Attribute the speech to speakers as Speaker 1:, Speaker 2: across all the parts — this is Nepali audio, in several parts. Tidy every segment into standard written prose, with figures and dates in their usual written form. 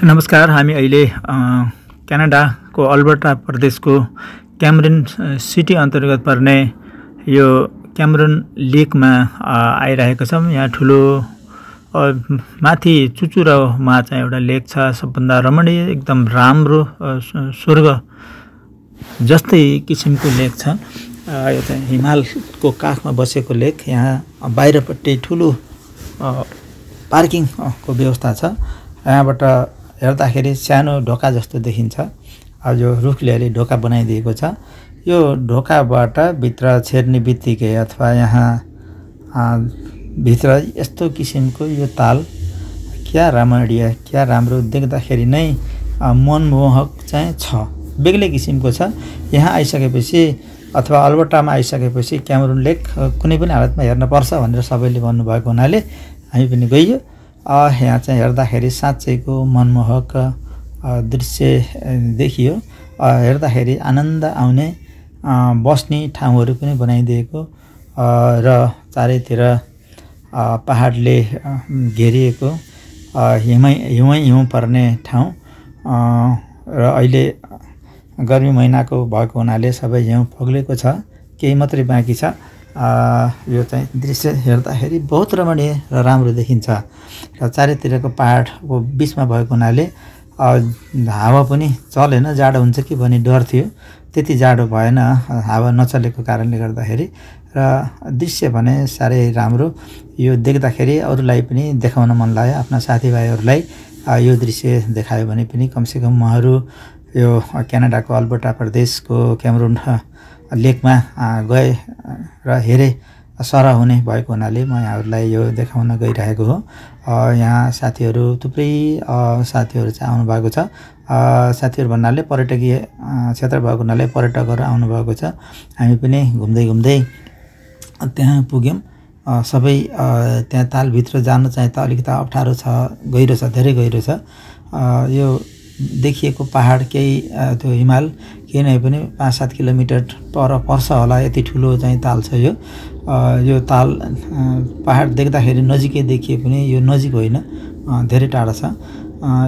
Speaker 1: नमस्कार। हामी अहिले क्यानाडाको अल्बर्टा प्रदेशको क्यामरून सिटी अन्तर्गत पर्ने यो क्यामरून लेकमा आइरहेको छौं। यहाँ ठुलो माथि चुचुरोमा चाहिँ एउटा लेक छ। सबभन्दा रमणीय, एकदम राम्रो, स्वर्ग जस्तै किसिमको लेक छ। यो चाहिँ हिमालको काखमा बसेको लेक। यहाँ बाहिरपट्टि ठुलो पार्किङको व्यवस्था छ। यहाँबाट हेर्दाखेरि सानो ढोका जस्तो देखिन्छ। यो रुखले अलि ढोका बनाइदिएको छ। यो ढोकाबाट भित्र छिर्ने बित्तिकै अथवा यहाँ भित्र यस्तो किसिमको यो ताल क्या रमणीय, क्या राम्रो, देख्दाखेरि नै मनमोहक चाहिँ छ। बेग्लै किसिमको छ। यहाँ आइसकेपछि अथवा अल्बर्टामा आइसकेपछि क्यामरून लेक कुनै पनि हालतमा हेर्न पर्छ भनेर सबैले भन्नुभएको हुनाले हामी पनि गइयो। यहाँ चाहिँ हेर्दाखेरि साँच्चैको मनमोहक दृश्य देखियो। हेर्दाखेरि आनन्द आउने बस्ने ठाउँहरू पनि बनाइदिएको र चारैतिर पहाडले घेरिएको हिउँ पर्ने ठाउँ र अहिले गर्मी महिनाको भएको हुनाले सबै हिउँ पग्लेको छ, केही मात्रै बाँकी छ। यो चाहिँ दृश्य हेर्दाखेरि बहुत रमणीय र राम्रो देखिन्छ र चारैतिरको पहाडको बिचमा भएको हुनाले हावा पनि चलेन। जाडो हुन्छ कि भन्ने डर थियो, त्यति जाडो भएन हावा नचलेको कारणले गर्दाखेरि। र दृश्य भने साह्रै राम्रो। यो देख्दाखेरि अरूलाई पनि देखाउन मन लाग्यो। आफ्ना साथीभाइहरूलाई यो दृश्य देखायो भने पनि कमसेकम उहाँहरू यो क्यानाडाको अल्बर्टा प्रदेशको क्यामरून लेकमा गए र हेरे सरह हुने भएको हुनाले म यहाँहरूलाई यो देखाउन गइरहेको हो। यहाँ साथीहरू थुप्रै साथीहरू चाहिँ आउनुभएको छ। साथीहरू भन्नाले पर्यटकीय क्षेत्र भएको हुनाले पर्यटकहरू आउनुभएको छ। हामी पनि घुम्दै घुम्दै त्यहाँ पुग्यौँ। सबै त्यहाँ तालभित्र जान चाहिँ त अलिकति अप्ठ्यारो छ, गहिरो छ, धेरै गहिरो छ। यो देखिएको पहाड केही त्यो हिमाल केही नै पनि 5-7 किलोमिटर पर पर्छ होला, यति ठुलो चाहिँ ताल छ यो। यो ताल पहाड देख्दाखेरि नजिकै देखिए पनि यो नजिक होइन, धेरै टाढा छ।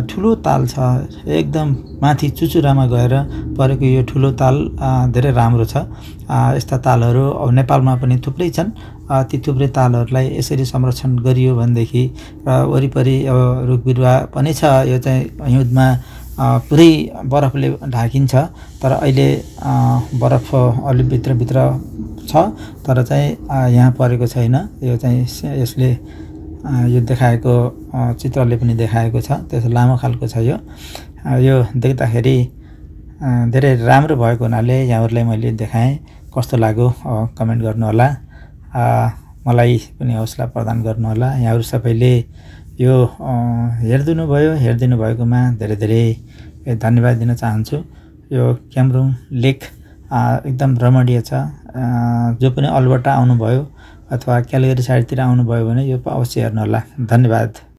Speaker 1: ठुलो ताल छ, एकदम माथि चुचुरामा गएर परेको यो ठुलो ताल धेरै राम्रो छ। यस्ता तालहरू नेपालमा पनि थुप्रै छन्। ती थुप्रै तालहरूलाई यसरी संरक्षण गरियो भनेदेखि र वरिपरि रुख बिरुवा पनि छ। यो चाहिँ हिउँदमा पुरै बरफले ढाकिन्छ, तर अहिले बरफ अलि भित्रभित्र छ, तर चाहिँ यहाँ परेको छैन। यो चाहिँ यसले यो देखाएको चित्रले पनि देखाएको छ। त्यसो लामो खालको छ यो देख्दाखेरि धेरै राम्रो भएको हुनाले यहाँहरूलाई मैले देखाएँ। कस्तो लाग्यो कमेन्ट गर्नुहोला, मलाई पनि हौसला प्रदान गर्नुहोला। यहाँहरू सबैले यो हेरिदिनु भएकोमा धेरै धेरै धन्यवाद दिन चाहन्छु। यो क्यामरून लेक एकदम रमणीय छ। जो पनि अल्बर्टा आउनुभयो अथवा क्यालगरी साइडतिर आउनुभयो भने यो अवश्य हेर्नुहोला। धन्यवाद।